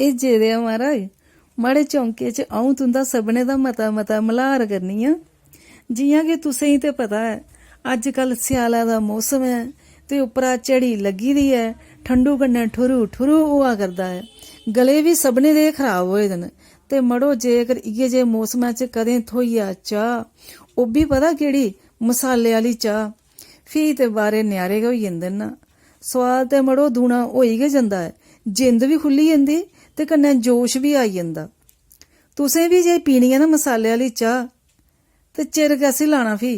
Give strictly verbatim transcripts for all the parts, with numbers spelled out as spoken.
एह् जेह्दे आ महाराज, माड़े चौंके च अ'ऊं तुं'दा सभनें दा मता मता मल्हार करनी आं। जि'यां कि तुसें गी ते पता ऐ, अज्जकल स्यालै दा मौसम ऐ ते उप्परा झड़ी लग्गी दी ऐ, ठंडू कन्नै ठुरू ठुरू होआ करदा ऐ। गले बी सभनें दे खराब होए दे न ते मड़ो, जेकर इ'यै जेह् मौसमै च कदें थ्होई जा चाह्, ओह् बी पता केह्ड़ी, मसाले आह्ली चाह्, फ्ही ते बारे न्यारे गै होई जंदे न। सोआद ते मड़ो दूना होई गै जंदा ऐ, जिंद बी खु'ल्ली जंदी ते कन्नै जोश बी आई जंदा। तुसें बी जे पीनी ऐ ना मसाले आह्ली चाह्, ते चिर कैसी लाना फ्ही?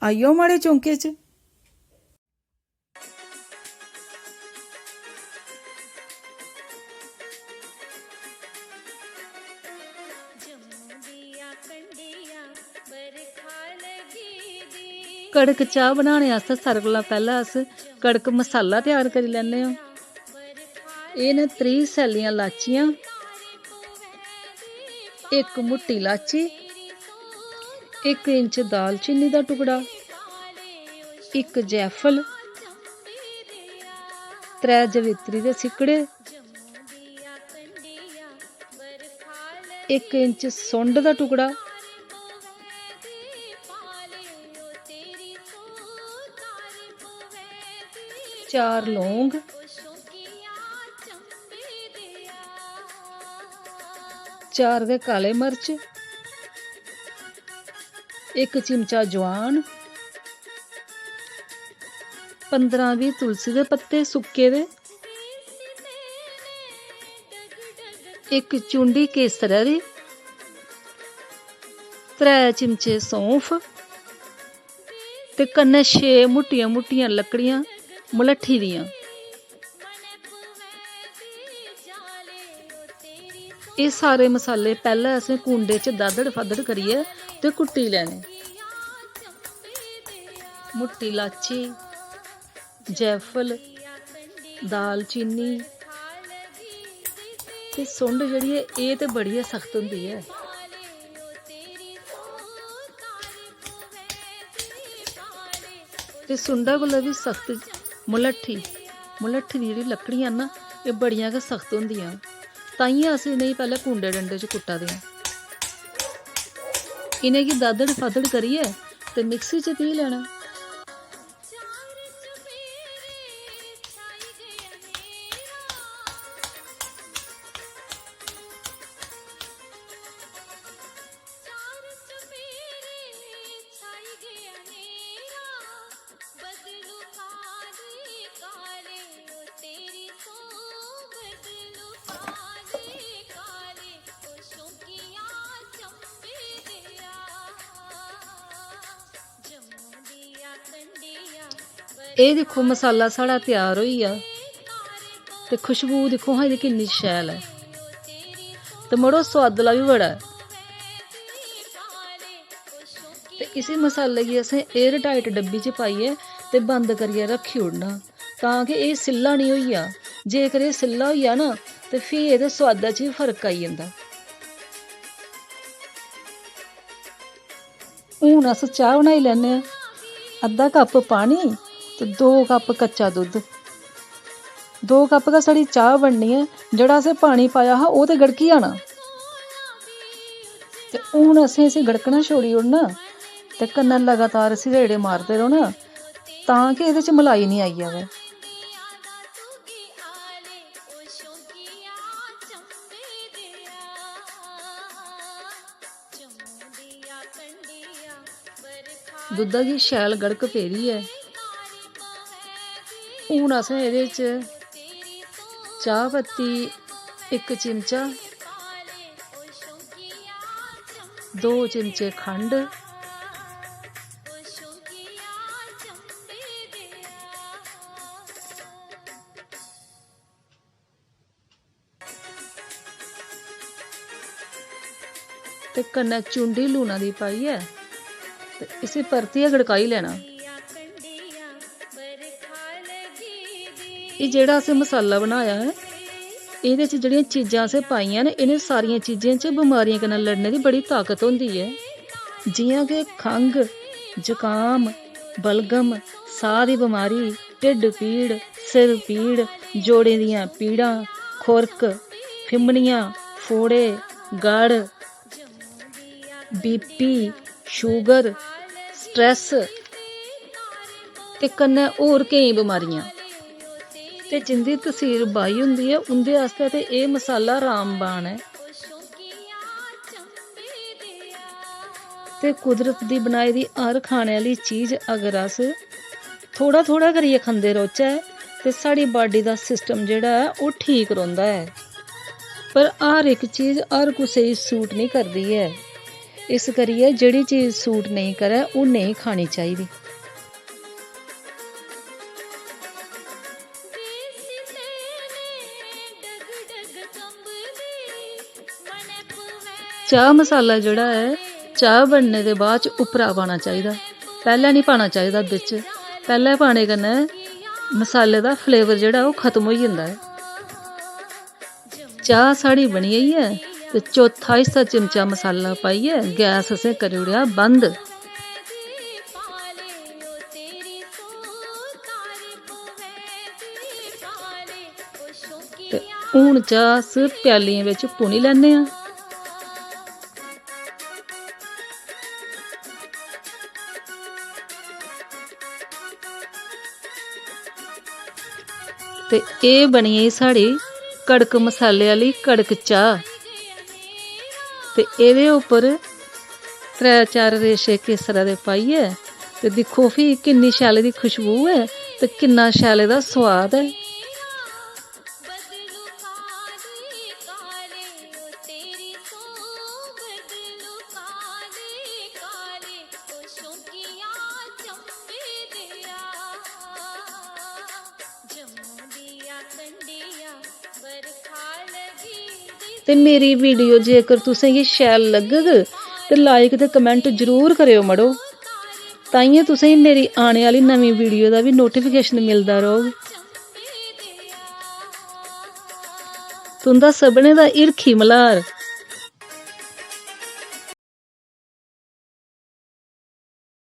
आई जाओ माड़े चौंके च। कड़क चाह् बनाने आस्तै सारें कोला पैह्लें अस कड़क मसाला त्यार करी लैन्ने आं। एह् न त्रीह् सैल्लियां लाचियां, इक मुट्टी लाची, इक इंच दालचीनी दा टुकड़ा, इक जैफल, त्रै जवित्री दे सिक्कड़े, इक इंच सुंड दा टुकड़ा, चार लौंग, चार गै काले मर्च, इक चिमचा जवैन, पंदरां बीह् तुलसी दे पत्ते सुक्के दे, इक चुंडी केसरै दी, त्रै चिमचे सौंफ ते कन्नै छे मुट्टियां मुट्टियां लकड़ियां मलट्ठी दियां। एह् सारे मसाले पैह्लें असें कूंडे च दादड़ फादड़ करियै ते कुट्टी लैने। मुट्टी लाची, जैफल, दालचीनी ते सुंड जेह्ड़ी ऐ, एह् ते बड़ी गै सख्त होंदी ऐ। ते सुंडा कोला बी सख्त मलट्ठी, मलट्ठी दी जेह्ड़ी लकड़ियां न, एह् बड़ियां गै सख्त होंदियां न। ताइयें अस इ'नेंगी पैह्लें कूंडे डंडे च कुट्टा दे आं। इ'नेंगी दादड़ फादड़ करियै ते मिक्सी च पीह् लैना। एह् दिक्खो, मसाला साढ़ा त्यार होई गेआ ते खुशबू दिक्खो हां, एह्दी किन्नी शैल ऐ। ते मड़ो, सोआदला बी बड़ा ऐ। ते इसी मसाले गी असें एयर टाइट डब्बी च पाइयै ते बंद करियै रक्खी ओड़ना, तां कि एह् सिल्ला निं होई जा। जेकर एह् सिल्ला होई जा ना, ते फ्ही एह्दे सोआदा च बी फर्क आई जंदा। हून अस चाह् बनाई लैन्ने आं। अद्धा कप पानी ते दो कप कच्चा दुद्ध। दो कप गै साढ़ी चाह् बननी ऐ। जेह्ड़ा असें पानी पाया हा, ओह् ते गड़की जाना। ते हून असें इसी गड़कना छोड़ी ओड़ना ते कन्नै लगातार इसी रेड़े मारदे रौह्ना, तां कि एह्दे च मलाई निं आई जावै। दुद्धा गी शैल गड़क पेदी ऐ। हून असें एह्दे च चाह् पत्ती इक चिमचा, दो चिमचे खंड, ते कन्नै चुंडी लूना दी पाइयै ते इसी परतियै गड़काई लैना। एह् जेह्ड़ा असें मसाला बनाया ऐ, एह्दे च जेह्ड़ियां चीजां असें पाइयां न, इ'नें सारियें चीजें च बमारियें कन्नै लड़ने दी बड़ी ताकत होंदी ऐ। जि'यां कि खंघ, जुकाम, बलगम, साह् दी बमारी, ढिड्ड पीड़, सिर पीड़, जोड़ें दियां पीड़ां, खुरक, फिमनियां, फोड़े, गड़, बीपी, शुगर, स्ट्रेस ते कन्नै होर केईं बमारियां। ते जिंदी तसीर बाई होंदी ऐ, उंदे आस्तै ते एह् मसाला रामबाण ऐ। ते कुदरत दी बनाई दी हर खाने आह्ली चीज अगर अस थोह्ड़ा थोह्ड़ा करियै खंदे रौह्चै ते साढ़ी बाडी दा सिस्टम जेह्ड़ा ऐ, ओह् ठीक रौंह्दा ऐ। पर हर इक चीज हर कुसै गी सूट निं करदी ऐ। इस करियै जेह्ड़ी चीज सूट नेईं करै, ओह् नेईं खानी चाहिदी। चाह् मसाला जेह्ड़ा ऐ, चाह् बनने दे बाद च उप्परा पाना चाहिदा, पैह्लें निं पाना चाहिदा बिच। पैह्लें पाने कन्नै मसाले दा फ्लेवर जेह्ड़ा, ओह् खत्म होई जंदा ऐ। चाह् साढ़ी बनी गेई ऐ ते चौथा हिस्सा चिमचा मसाला पाइयै गैस असें करी ओड़ेआ बंद। ते हून चाह् अस प्यालियें बिच पुनी लैन्ने आं। ते एह् बनी गेई साढ़ी कड़क मसाले आह्ली कड़क चाह्। ते एह्दे उप्पर त्रै चार रेशे केसरा दे पाइयै ते दिक्खो फ्ही किन्नी शैल एह्दी खुशबू ऐ ते किन्ना शैल एह्दा सोआद ऐ। ते मेरी वीडियो जेकर तुसें गी शैल लग्गग ते लाइक ते कमेंट जरूर करेओ मड़ो, ताइयें तुसें गी मेरी आने आह्ली नमीं वीडियो दा बी नोटिफिकेशन मिलदा रौह्ग। तुं'दा सभनें दा हिरखी मल्हार।